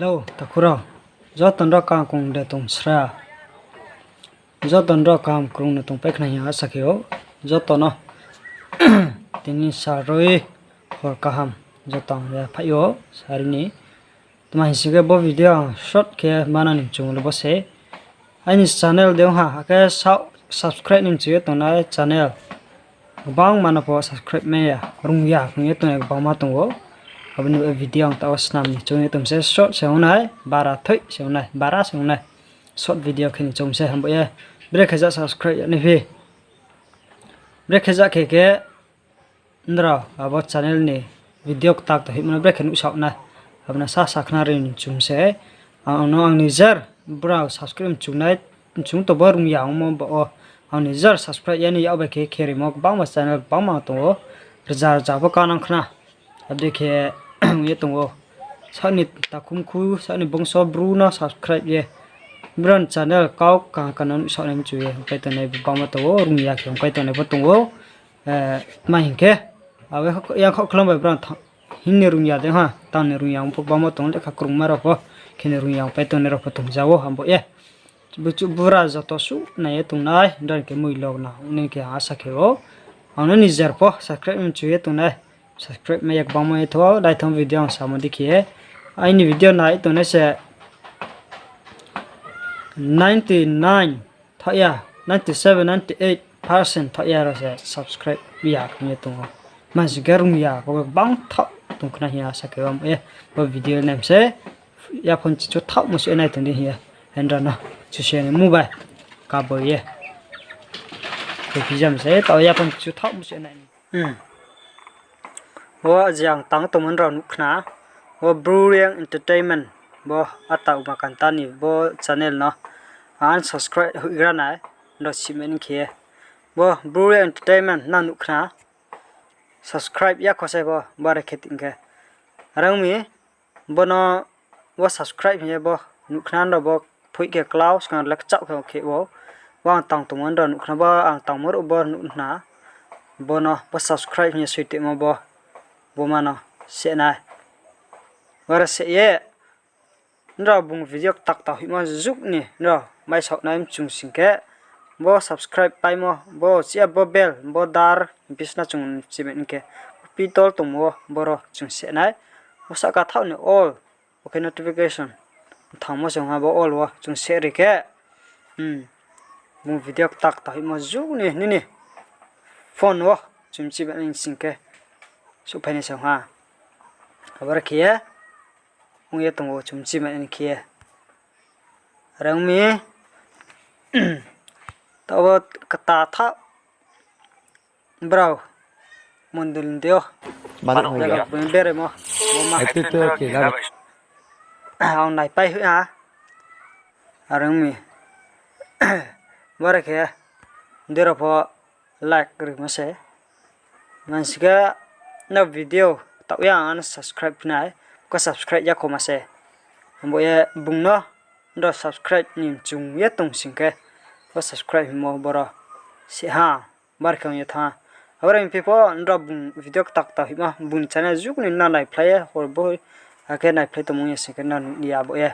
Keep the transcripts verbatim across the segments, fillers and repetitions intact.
Hello, takhu rao. Joto no kaham krung de tong sra. Joto no kaham krung no tongpai khna hing asa khe ou. Joto no tini sarui hor kaham. Joto ang yaphaih ou, sari ni. Tma hing sing khe bo video ang short khe mana ni mchung le bo se. Aini channel de ong ha, akhe subscribe ni mchung ye tongnai channel. Gbangma no pho subscribe mai ya, rung ya, rung ye tongnai gbangma tong ou. Abo ni video ang taoh wo snam ni choung ye tong se short se ong nai, bara thoih se ong nai, bara se ong nai. Short video khe ni choung se hambo ye. Brekhe ja subscribe ya ni phi. Brekhe ja khe khe nrao abo channel ni video ktak to hihmo no brekhe nuhsao nai. Abo no sa sakhnari ni choung se. Ang no ang nijer brao subscribe mchung nai, mchung to bo rung ya ongmo bo o. Ang nijer subscribe ya ni yak bai khe khe rimo gbangma channel gbangma tong ou. Rza rza pho kanang khna. Abo dei khe ong ye tong ou. Saoh ni takhumkhu, saoh ni bongso bru no subscribe ye. Brao ni channel kau kaha kaha no nuhsao nai mchu ye. Ongpai tongnai bo gbangma tong ou, rung ya khe ongpai tongnai pho tong ou. Tma hing khe, abo yang khaoh khlam bai brao hing ni rung ya de ha, tang ni rung ya ong pho gbangma tong, lekha krungma rao pho, khe ni rung ya ongpai tongnai rao pho tong ja ou, hambo ye. Buchu bura joto suh nai ye tongnai, nrao ni khe moilog na ong nai khe ang asa khe ou. Ang no nijer pho subscribe mchu ye tongnai, subscribe mai ya gbangma ye tho, daithang video ang samo dei khe. Aini video nai tongnai se ninety nine thaoh ya, ninety seven, ninety eight percent thaoh ya rao se subscribe ya khe ye tong ou. Mansi khe rung ya, bo gbang thaoh tong khna hing ye asa khe ou, hambo ye. Bo video nai se, yaphang chichu thaohmo se nai tong di hing ye. Nrao no, chuse ni mobile kabo ye. Khe phi jam se, taoh yaphang chichu thaohmo se nai ni. Bo je ang tang tongmo nrao nuh khna. Bo Bru Reang Entertainment, bo ata Uma Kanta ni bo channel no unsubscribe hoihgra nai, nrao sima ni khe. Bo Bru Reang Entertainment nang nuh khna. Subscribe ya kho se bo, bare khe tong khe. Are ong mi, bo no, bo subscribe hing ye bo nuh khna nrao bo phoih khe klau skang le kchaoh khe khe ou. Bo ang tang tongmo nrao nuh khna, bo ang tangmo ruh bo nuh khna. Bo no, bo subscribe hing ye soi tongmo bo, bo ma no se nai. Bare se ye, nrao bung video ktak ta hoihmo juk ni nrao maisaoh nai mchung sing khe, bo subscribe paimo, bo chia bo bell, bo dar, bisna chung chimai ni khe, pitol tongmo wo boro chung se nai. Bo sahka thaoh ni all, bo khe notification thangmo se ong ha, bo all wo chung se ri khe, bung video ktak ta hoihmo juk ni nini phone wo chung chimai ni sing khe, souhphai nai se ong ha. Aboro khe ye, ong ye tong ou chung chimai ni khe ye. Are ong mi, taoh wo kta thaoh brao mondol ni deing yo, beraimo, bo ma ang naipai hoih ha. Are ong mi, bare khe, dei rao pho like rimo se. Mansi khe no video taoh ya ang no subscribe phi nai, khe subscribe ya kho ma se. Hambo ye bung no nrao subscribe ni mchung ye tong sing khe, bo subscribe hingmo boro se ha, bare khe ong ye thanng ha. Aboro hing phi pho nrao bung video ktak ta hoihmo, bung ni channel juk ni no naiphlai ye, hor bo, akhe naiphlai tongmung ye sing khe no nuh ya bo ye.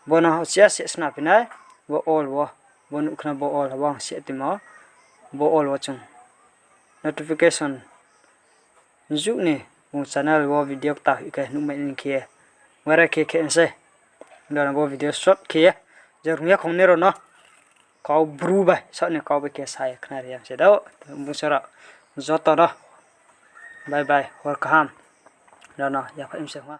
Bo no chia se sna phi nai, bo all wo, bo nuh khna bo all wo ang se timo, bo all wo chung notification juk ni bung channel wo video kta hoih khe nuhmai ni khe ye. Bare khe khe se. Nrao no bo video short khe ye, je rung ya khong nai rao no kau bru bai, saoh ni kau bai khe sa ye khnari ya se dao. Bung sara joto no bye bye, hor kaham. Nrao no yaphaih mi se ha.